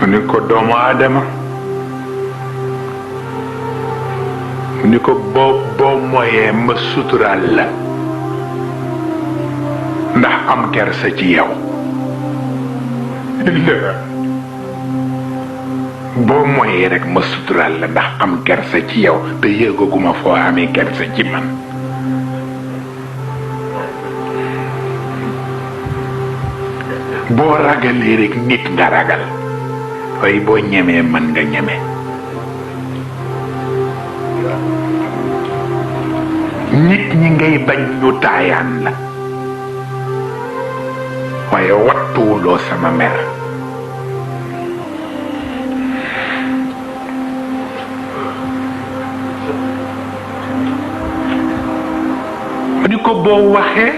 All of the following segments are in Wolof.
mu ni ko doomu aadama mu ni ko boo moyee ma suturaal la ndax am kersa ci yow boo moyee rek ma suturaal la ndax am kersa ci yow te yëgaguma foo amee kersa ci man boo ragalee rek nit nga ragal waaye boo ñemee man nga ñeme nit ñi ngay bañ ñu taayaan la waaye wattuwuloo sama mer ma ni ko boo waxee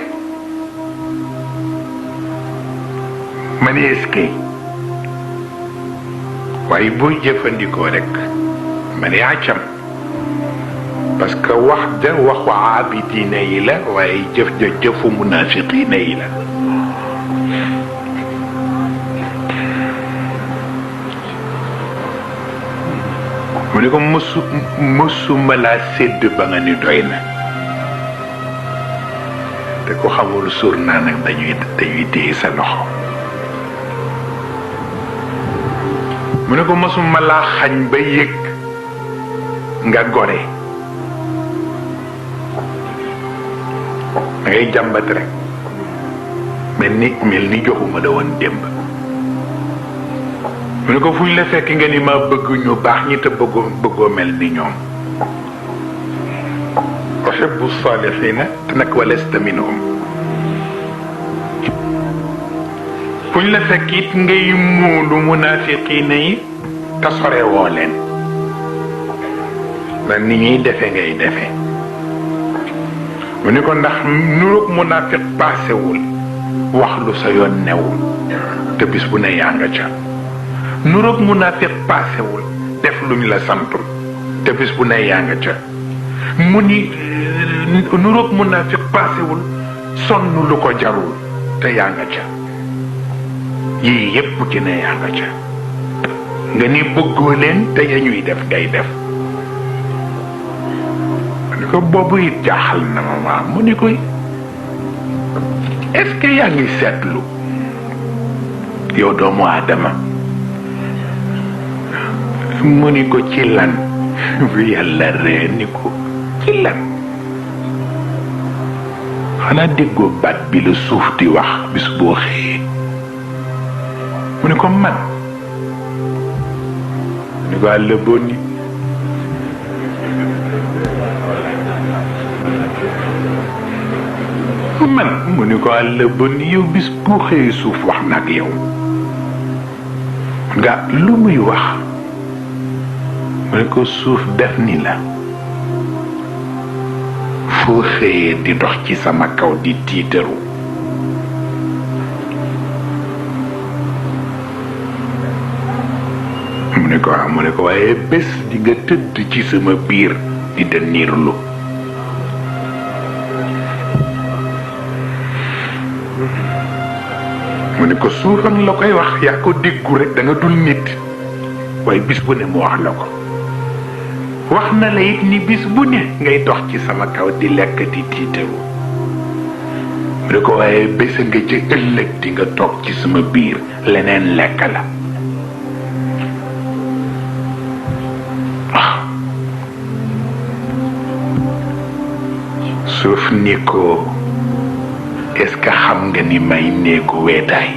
ma ni eskay waaye boo jëfandikoo rek ma ni àccam parce que wax ja waxu aabidiina yi la waaye jëf ja jëfu munaafiqiina yi la mu ne ko mësuma laa sédd ba nga ni doy na te ko xamul suur naa nag dañuy téye sa loxo mu ne ko mësuma laa xañ ba yëg nga gore da ngay jàmbat rek mel ni joxuma la woon démb mu ne ko fu ñu la fekk nga ni ma bëgg ñu baax ñi te bëggoo mel ni ñoom uhibbu saalihiina te nag walasta minhum fu ñu la fekk it ngay muulu munaafiqiina yi te sore woo leen ndax ni ñuy defe ngay defe mu ni ko ndax nuroog munaafiq paasewul wax lu sa yoon newul te bis bu ne yaa nga ca nuroog munaafiq paasewul def luñ la santul te bis bu ne yaa nga ca mu ni nuroog munaafiq paasewul sonn lu ko jarul te yaa nga ca yii yépp ci ne yaa nga ca nga ni bëggoo leen te ya ñuy def ngay def mu ni ko boobu it jaaxal na ma waa mu ni koy est-ce que yaa ngi seetlu yow doomu aadama mu ni ko ci lan bi yàlla ree ni ko ci lan xanaa déggoo baat bi la suuf di wax bis boo xëyee mu ni ko man mu ni ko àll bonni man mu ni ko àll bonni yow bis boo xëyee suuf wax nag yow nga lu muy wax mu ne ko suuf def ni la foo xëyee di dox ci sama kaw di tiitaru mu ne ko waaye bés di nga tëdd ci sama biir di dënniirlu mu ne ko suufam la koy wax yaa ko déggu rek da nga dul nit waaye bis bu ne mu wax la ko wax na la it ni bis bu ne ngay dox ci sama kaw di lekk di tiitaru mu ne ko waaye bés nga ca ëllëg di nga toog ci sama biir leneen lekk la waaw suuf ni ko est-ce que xam nga ni may néegu weetaay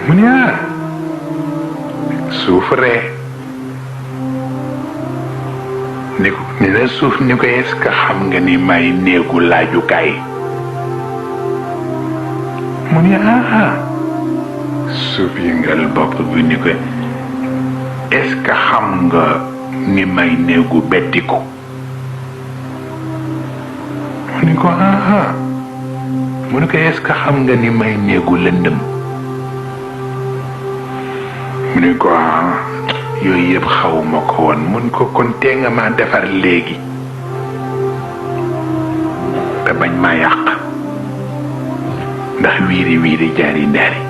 mu ne suuf ree ni ko ni la suuf ni ko est-ce que xam nga ni may néegu laajukaay mu ne suuf yëngal bopp bi ni ko est-ce que xam nga ni may néegu bettiku mu ni ko mu ni ko est-ce que xam nga ni may néegu lëndëm mu ni ko yooyu yëpp xawuma ko woon mun ko kon tee nga ma defar léegi te bañ maa yàq ndax wiiri wiiri jaari ndaari